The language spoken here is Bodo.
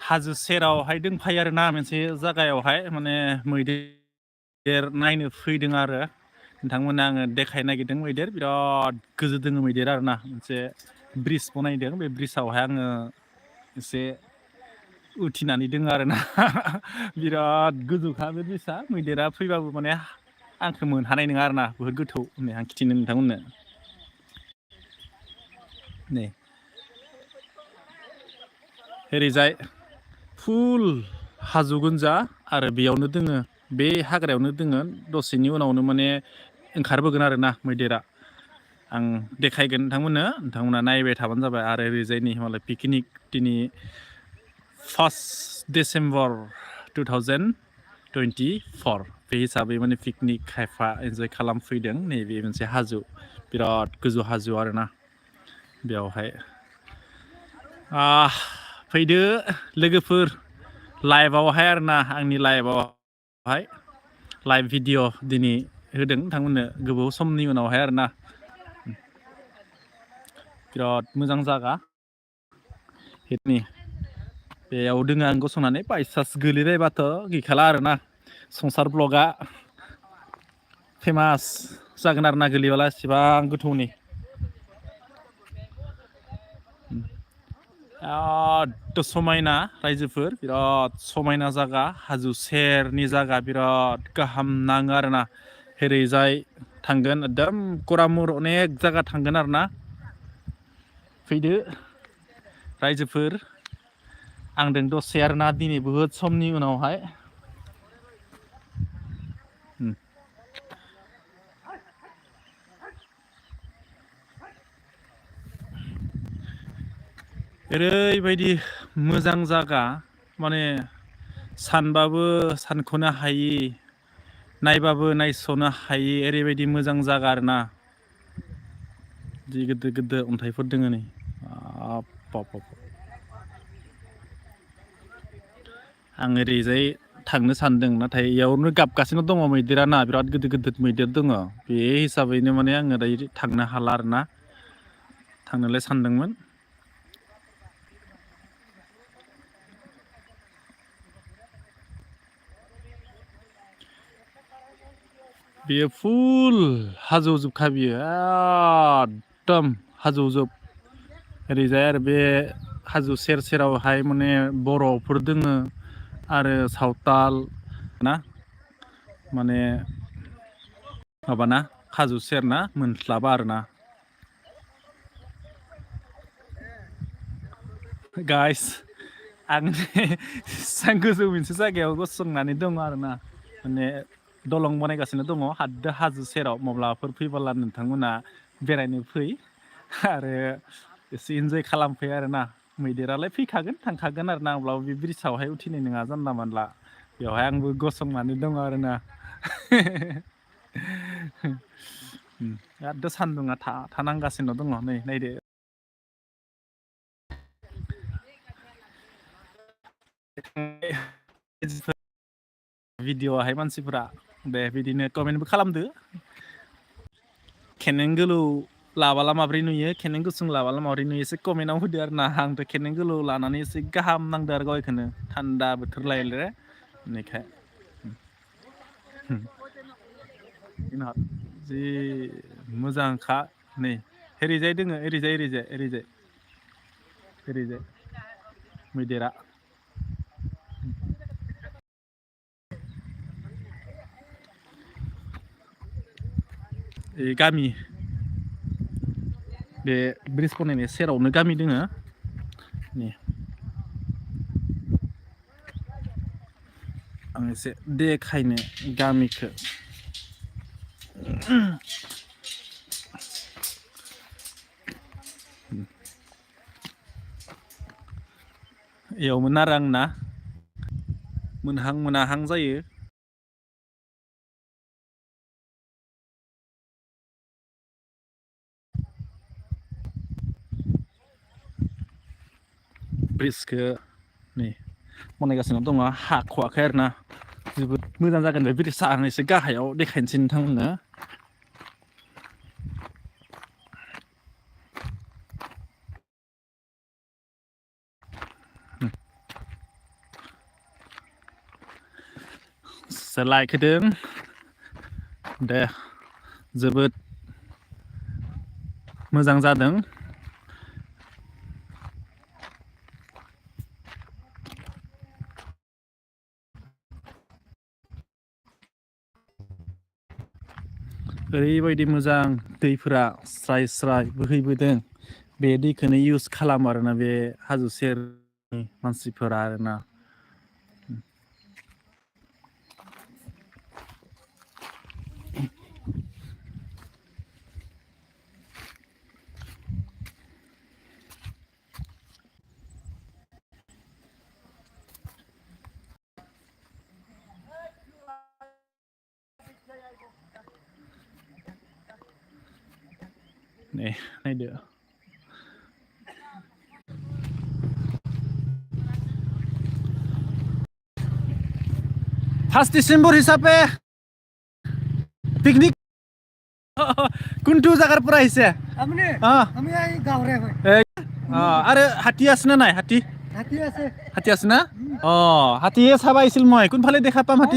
हाजो सेरावहाय दंफायो आरोना मोनसे जायगायावहाय माने मैदेर नायनो फैदों आरो नोंथांमोननो आङो देखायनो नागिरदों मैदेर बिराद गोजौ दोङो मैदेर आरोना मोनसे ब्रिज बनायदों बे ब्रिजआवहाय आङो एसे उथिनानै दोङो आरोना बिराद गोजौखा बे ब्रिजआ मैदेरा फैबाबो माने आंखौ मोनहानाय नङा आरोना बुहुद गोथौ होननाय आं खिथिनो नोंथांमोननो नै ओरैजाय फुल हाजो गोनजा आरो बेयावनो दोङो बे हाग्रायावनो दोङो दसेनि उनावनो माने ओंखारबोगोन आरोना मैदेरा आं देखायगोन नोंथांमोना नायबाय थाबानो जाबाय आरो ओरैजायनि मालाय पिकनिक दिनै 1 डिसेम्बर 2024 बे हिसाबै माने पिकनिक खायफा एन्जय खालामफैदों नैबे मोनसे हाजो बिराद गोजौ हाजो आरोना बेयावहाय फैदो लोगोफोर लाइभआवहाय आरोना आंनि लाइभआवहाय लाइभ भिडिअ दिनै होदों नोंथांमोननो गोबाव समनि उनावहाय आरोना बिराद मोजां जागा हेटनि बेयाव दोङो आं गसंनानै बायसान्स गोलैबायबाथ' गैखाला आरोना संसार ब्लगा फेमास जागोन आरोना गोलैबाला एसेबां गोथौनि बिराद समायना रायजोफोर बिराद समायना जागा हाजो सेरनि जागा बिराद गाहाम नाङो आरोना ओरैजाय थांगोन एकदम करामुर अनेक जायगा थांगोन आरोना फैदो रायजोफोर आंदों दसे आरोना दिनै बुहुद समनि उनावहाय ओरैबायदि मोजां जागा माने सानबाबो सानख'नो हायि नायबाबो नायस'नो हायि ओरैबायदि मोजां जागा आरोना जि गिदिर गिदिर अन्थाइफोर दोङो नै आं ओरैजाय थांनो सानदों नाथाय इयावनो गाबगासिनो दङ मैदेरा ना बिराद गिदिर गिदिर मैदेर दङ बे हिसाबैनो माने आङो दायो थांनो हाला आरोना थांनोलाय सानदोंमोन बेयो फुल हाजोजोबखा बियो एकदम हाजोजोब ओरैजाय आरो बे हाजो सेर सेरावहाय माने बर'फोर दोङो आरो सावताल ना माने माबाना हाजो सेर ना मोनस्लाबा आरोना गाइस आं एसां गोजौ मोनसे जायगायाव गसंनानै दङ आरोना माने दलं बनायगासिनो दङ हाजो सेराव माब्लाफोर फैबोला नोंथांमोना बेरायनो फै आरो एसे इन्जय खालामफै आरोना मैदेरालाय फैखागोन थांखागोन आरोना अब्लाबो बे ब्रिजआवहाय उथिनाय नङा जानला मानला बेवहाय आंबो गसंनानै दङ आरोना बिराद सान्दुङा थानांगासिनो दङ नै नायदो भिडिअ'आवहाय मानसिफोरा दे बिदिनो कमेन्टबो खालामदो खेनें गोलाव लाबाला माब्रै नुयो खेनें गुसुं लाबाला माब्रै नुयो एसे कमेन्टआव होदो आरोना आंथ' खेनें गोलाव लानानै एसे गाहाम नांदो आरो गावखौनो थान्दा बोथोर लायले बेनिखाय जि मोजांखा नै ओरैजाय दोङो ओरैजाय मैदेरा गामि बे ब्रिज बनायनाय सेरावनो गामि दोङो नै आं एसे देखायनो गामिखौ इयावमोन आरो आंना मोनहां मोनाहां जायो ब्रिजखौ नै बनायगासिनो दङ हाख'वाखै आरोना जोबोद मोजां जागोन बे ब्रिजआ आं एसे गाहायाव देखायनोसै नोंथांमोननो लाइक होदों दे जोबोद मोजां जादों ओरैबायदि मोजां दैफोरा स्राय स्राय बोहैबोदों बे दैखौनो इउज खालामो आरोना बे हाजो सेरनि मानसिफोरा आरोना নে नायदो फार्स्ट डिसेम्बर हिसाबै पिकनिक কোনটো জায়গাৰ পৰা আহিছে আমনে আমি এই গাঁৱৰে হয় আৰু হাতী আছে না নাই হাতী হাতী আছে হাতী আছে না হাতীয়ে চাব আহিছিল মই কোনফালে দেখা পাম হাতী